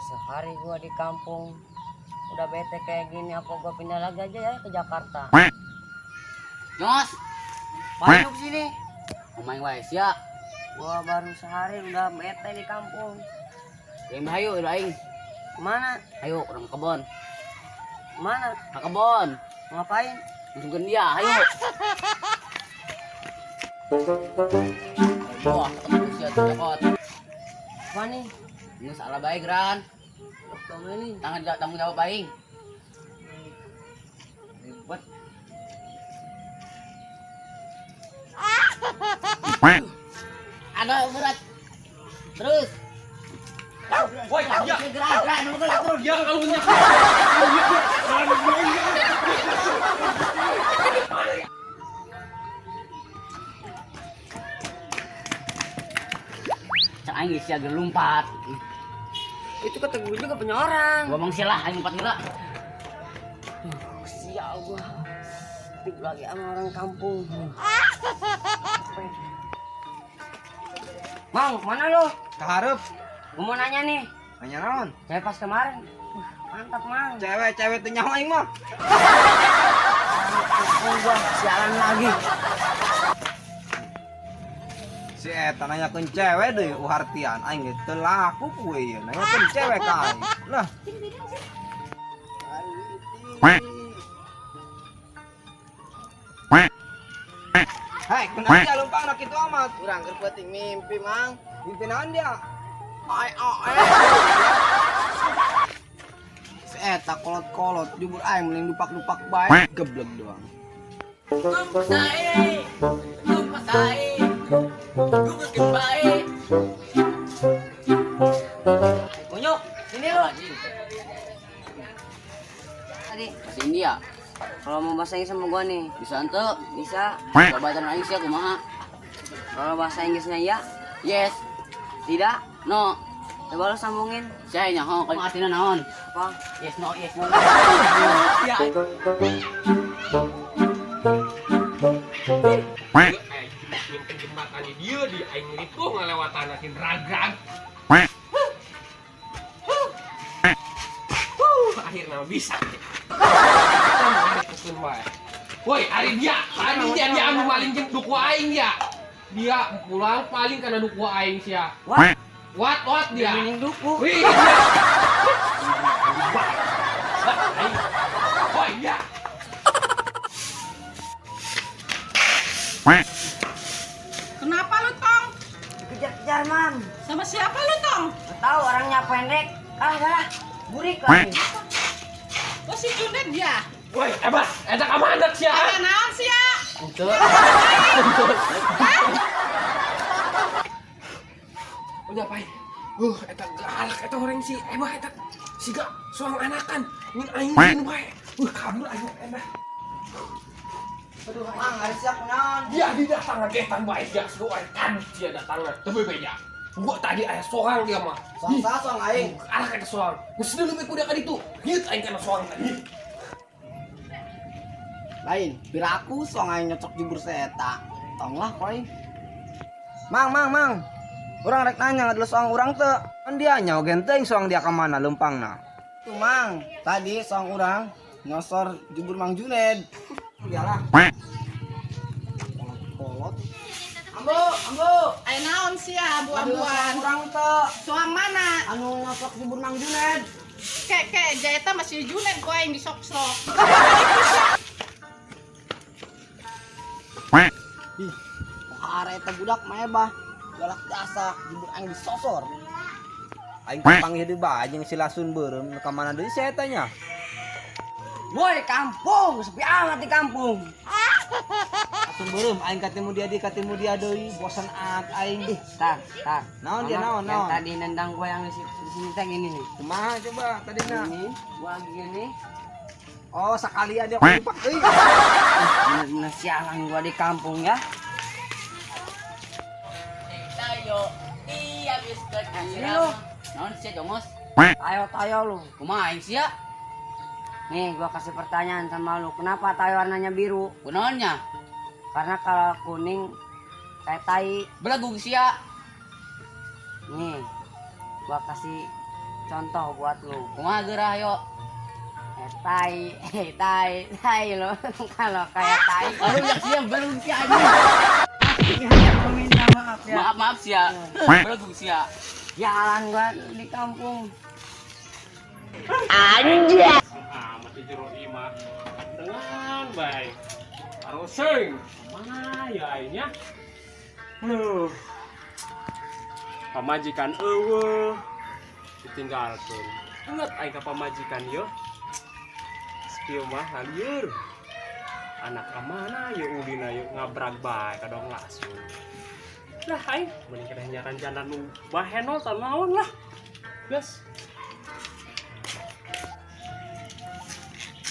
Sehari gua di kampung udah bete kayak gini, apa gua pindah lagi aja ya ke Jakarta? Nyos, Masuk sini. Main wae sia. Gua baru sehari udah bete di kampung. Aing hayu udah aing. Mana? Ayo urang kebon. Mana? Ka kebon. Ngapain? Masukkeun dia, ayo. Wah, ketemu sia tuh cokot. Apa nih? Ini salah bae geran. Tomelin. Tangan tanggung jawab aing. Ribet. Ada berat. Terus. Woi, ya. Dia kalau punya. Cak aing sia geus lompat. Itu kata gue juga punya orang. Ngomong sia lah aing lompat heula. Sial gua. Tidur lagi sama orang kampung. Mang, mana lo? Kaharep. Gua mau nanya nih. Nanya naon? Cewek pas kemarin. Mantap, Mang. Cewek-cewek teu nyaho aing mah. Kampung gua sialan lagi. Si eta nanyakeun cewek deui uhartian aing ge teu laku kuwe ieu nanyakeun cewek ka aing. Lah. Hei, kunaon dia leumpang na kitu amat? Urang keur peuting mimpi, Mang. Mimpi naon dia? Ai ai. Si eta kolot-kolot jubur aing mending dupak-dupak bae, geblek doang. Lumpasae. Lumpasae. Gugukeun bae. Bonyok, sini lo. Anjing. Tadi Bahasa India. kalau mau bahasa Inggris sama gua nih, Bisa ente. bisa. Coba aing sia kumaha? Kalau bahasa Inggrisnya ya, Yes. tidak. No. Coba lo sambungin. Saya nyaho kalau artinya naon? Apa? Yes no, yes no. Ya. Aing jembatan di dia di aing ripuh ngalewatan makin ragrag. Akhirnya bisa. Woi, ari dia, tadi dia dia anu maling jeung duku aing dia. Dia pulang paling karena duku aing sia. What? What what dia? Maling duku. Wih, dia. Woi, dia. Kenapa lu, Tong? Dikejar-kejar, Mam. Sama siapa lu, Tong? Gak tahu orangnya pendek. Kalah, kalah. Burik lagi. Oh, si Junet ya? Woi, ebah, eta ka mana sia? Ada naon sih ya? Ente. Udah pai. Eta galak eta orang si ebah eta siga soang anakan. Nyin aing nyin wae. Kabur aing ebah. Aduh, Mang, ari sia kunaon? dia di datang ngagetan bae dia suruh aing tadi dia datang tapi beja. Gua tadi aya soang dia mah. Soang saha soang aing? Alah eta soang. Geus leuwih ku dia ka ditu. Hieut aing kana soang tadi. Lain, piraku soang aing nyocok jubur si eta. Tong lah ku aing. Mang, mang, mang. Urang rek nanya ngadelok soang urang teu. Kan dia nyaho gen teuing soang dia ka mana leumpangna. Tuh, Mang, tadi soang urang nyosor jubur Mang Juned. Iyalah. Kolot-kolot. Ambo, ambo. Ayo naon sih ya, Ngadelok soang ambu-ambuan. urang teu. Soang mana? Anu nyosok jubur Mang Juned. Kek, kek, jaeta masih Junet gua yang disok-sok. Ih, pohara eta budak mah ebah. Galak jasa, jubur aing disosor. Aing kapanggih deui bae jeung si Lasun beureum ka mana deui si eta nya? Woi, kampung, sepi amat di kampung. Atuh beureum aing katimu dia di katimu dia deui, bosan at aing. Ih, tar, tar. Naon dia, Mama, naon, yang naon? tadi nendang gua yang di sini teh gini nih. Kumaha coba tadina? Ini gua lagi gini. Oh, sekalian dia kupak euy. Bener-bener sialan gua di kampung ya. Tayo, iya biskuit. Ini lu. Naon sia jongos? Tayo tayo lu. Kumaha aing sia? Nih gua kasih pertanyaan sama lu. Kenapa tayo warnanya biru? Kunaonnya? Karena kalau kuning kayak tai. Belagug sia. Nih, gua kasih contoh buat lu. Kumaha geurah yo? Eh, tai, eh, tai, tai lo. Kalau kayak tai. Baru yang sia, belagug sia anjing. Gua minta maaf ya. Maaf maaf sia. Belagug sia. Jalan gua di kampung. Amat di jero imah. Dengan baik. Aroseng. Mana ya aingnya? Huh. Pamajikan eueuh. Ditinggalkeun. Ingat aing ka pamajikan yo. Spieu mah lieur. Anak ka mana ye ulina ye ngabrag bae kadong langsung. Lah aing mending keneh nyaran nu bahenol tah naon lah. Geus.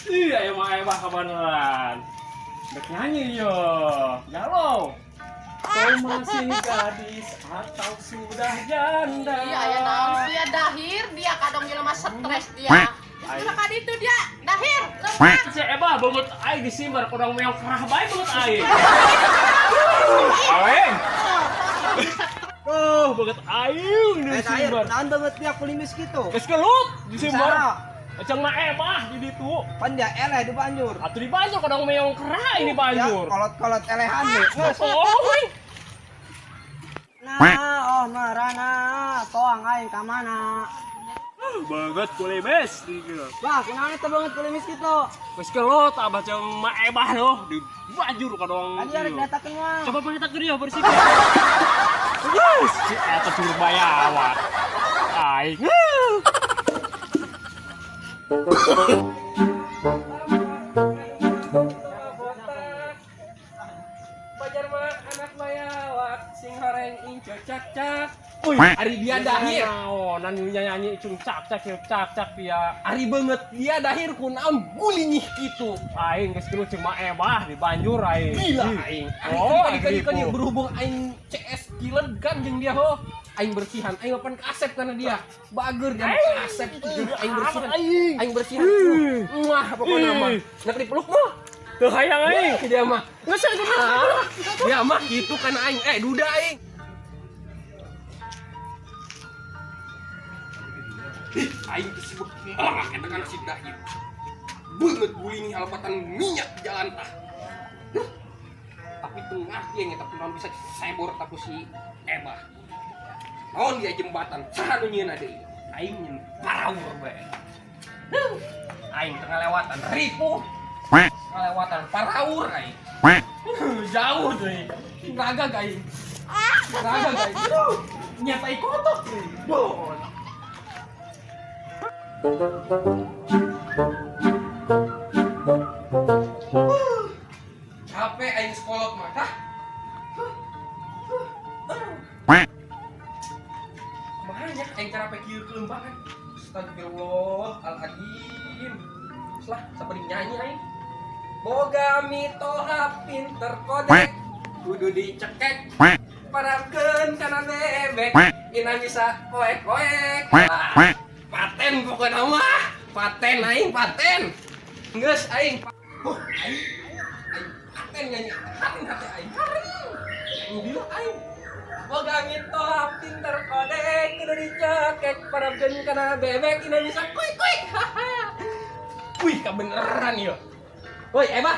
Iya emang emang kebenaran. Dek nyanyi yo, galau. Kau masih gadis atau sudah janda? Iya, aya naon sia dahir dia kadang jelema stres dia. Geus ka ditu dia dahir lempang. Si Eba banget aing disimbar kurang meong kerah bae banget aing. Aing. Oh, banget aing Eh, air, disimbar. naon banget dia kulimis kitu. Geus kelut disimbar. Sara, Eceng mah Ebah di ditu. pan dia eleh di banjur. Atuh di banjur kadang meong kerah ini Ya, banjur. kolot-kolot elehan we. Geus. Oh, wih. Nah, oh marana, toang aing ka mana? Banget kulimis gitu. Wah, kunaon eta banget kulimis kitu? Geus kelut abah jeung Ma Ebah loh di banjur kadang. Kan dia rek datakeun mah. Coba panggil ke dia bersih. Yes, si eta suruh bayawat. Aing. Pajar mah anak bayawak sing horeng inco cak cak. Wih, ari dia dahir. Naonan nu nyanyi icung cak cak cak cak dia. Ari banget dia dahir kunaon gulinyih kitu. Aing geus gelut jeung Ma Ebah di banjur aing. Gila Ih. aing. Ari Oh, tadi kan aing kan berhubung aing CS kilen kan jeung dia ho. Aing bersihan, aing mapan kasep karena dia. Bager dia kasep. Aing bersihan. Aing. Aing bersihan. Wah, pokoknya mah. Nak dipeluk mah. Teu hayang aing. Dia mah. Geus geus. Dia mah gitu kan aing. Eh, duda aing. Ih, aing disebut ah, eta kan si dahir. Beungeut guling halepatan minyak di jalan tah. Huh. Tapi tengah dia eta kunaon bisa sebor tapi si Ebah. Naon dia jembatan, saha nu nyieuna deui? Aing nyeun paraur bae. Huh. Aing tengah lewatan ripuh. Tengah lewatan paraur aing. Jauh deui. Raga aing. Raga aing. Duh, nyatai kotok deui. Duh. Capek aing sekolot mah, tah. Banyak aing cara kieu kelembangan. Astagfirullah al-azim. Lah, sabari nyanyi aing. Boga mitoha pinter kodek kudu dicekek parabkeun kana bebek ina bisa koek-koek. Lah, paten pokokna mah, paten aing paten. Geus aing. Huh, aing aing paten nyanyi harin hati aing. Harin. Aing bilang aing. Boga mitoha pinter kodek kudu dicekek parabkeun kana bebek ina bisa koek-koek. Wih, kebeneran ya. Woi, Ebah.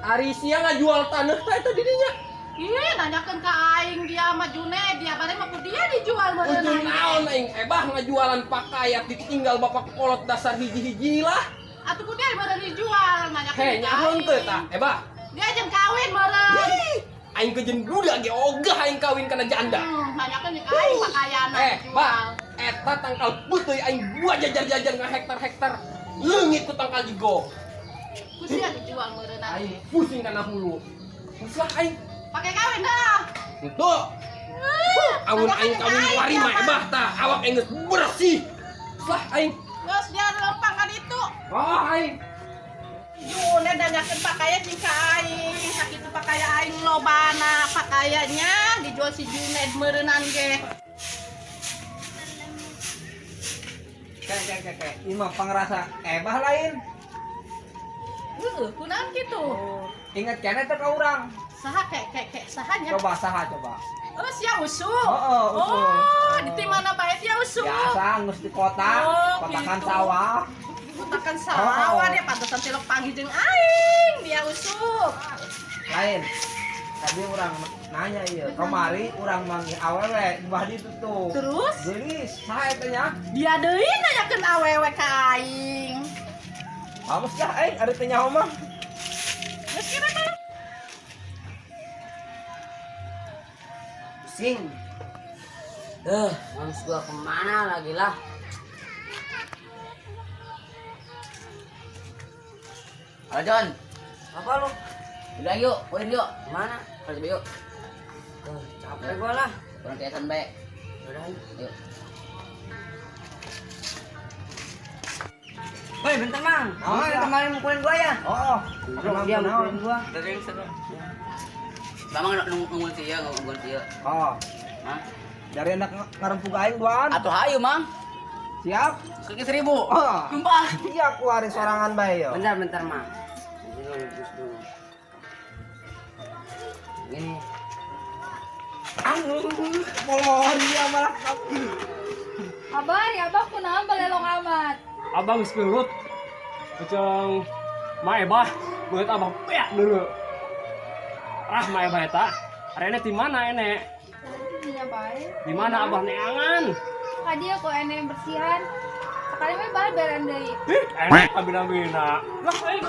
Ari sia ngajual tanah teh eta didinya. Ih, nanyakeun ka aing dia mah June, dia bade mah ku dia dijual meureun Ujung aing. naon aing Ebah ngajualan pakaian ditinggal bapak kolot dasar hiji-hiji lah. Atuh ku dia meureun dijual, nanyakeun Hei, ka nyaho aing. teu tah, Ebah. Dia jeung kawin meureun. Ih, aing kejen duda ge ogah aing kawin kana janda. Nanyakeun ka aing pakaian Eh, dijual. Bah, eta tangkal beuteui aing gua jajar-jajar ngahektar-hektar. Leungit ku tangkal jigo. Ku sia dijual meureunna. Aing pusing kana hulu. Geus lah aing. Pake kawin dah. Henteu. Amun aing kawin kuari mah ebah tah, awak aing geus bersih. Geus lah aing. Geus dia lempang ka ditu. Oh aing. Juna nanyakeun pakaian jeung ka aing. Sakitu pakaian aing lobana pakaiannya dijual si Junaid meureunan ge. Kayak kayak kayak kayak. Ini mah pangrasa ebah lain. Heeh, kunaon kitu? Ingat keneh teh ka urang. Saha kek kek kek sahanya? Coba saha coba. Oh, sia usu. Oh, usu. Oh, di mana bae dia usu? Biasa geus di kota, Oh, kotakan gitu. sawah. Kotakan sawah Oh. dia pantesan tilok panggil jeung aing dia usu. Lain. Tadi urang nanya iya, kemari urang manggil awewe di bawah ditu tuh. Terus Geulis, saha eta nya? dia deui nanyakeun awewe ka aing. Awas dah aing ari teh nyaho mah. Geus kira mah. Pusing. Harus gua kemana lagi lah? Halo John, Apa lu? udah yuk, ulin yuk. Kemana? Harus yuk. Capek gua lah. Kurang tiasan bae. Udah, ayo. Yuk. Woi, bentar, Mang. Oh, Mang, iya. kemarin mukulin gua ya? Oh, Belum dia mukulin gua. Sama nungguin sih ya, nungguin sih ya. Oh, Hah? dari anak ngarempug aing duaan. Atuh hayu, Mang. Siap? Sekali 1000. Oh. Sumpah. Iya kuari sorangan bae yo. Bentar, bentar, Mang. Nanti lu ngebus dulu. Gini. Anu, molor dia malah. Abah, ya abah kunaon balelong amat. Abang geus gelut. Macam maebah, beut abang beak dulu. Ah, maebah eta. Arene di mana ene? Dinya bae. Di mana abah neangan? Ka dieu ku ene bersihan. Sakali mah bae beren deui. Ih, enek kabina-bina. Lah, aing.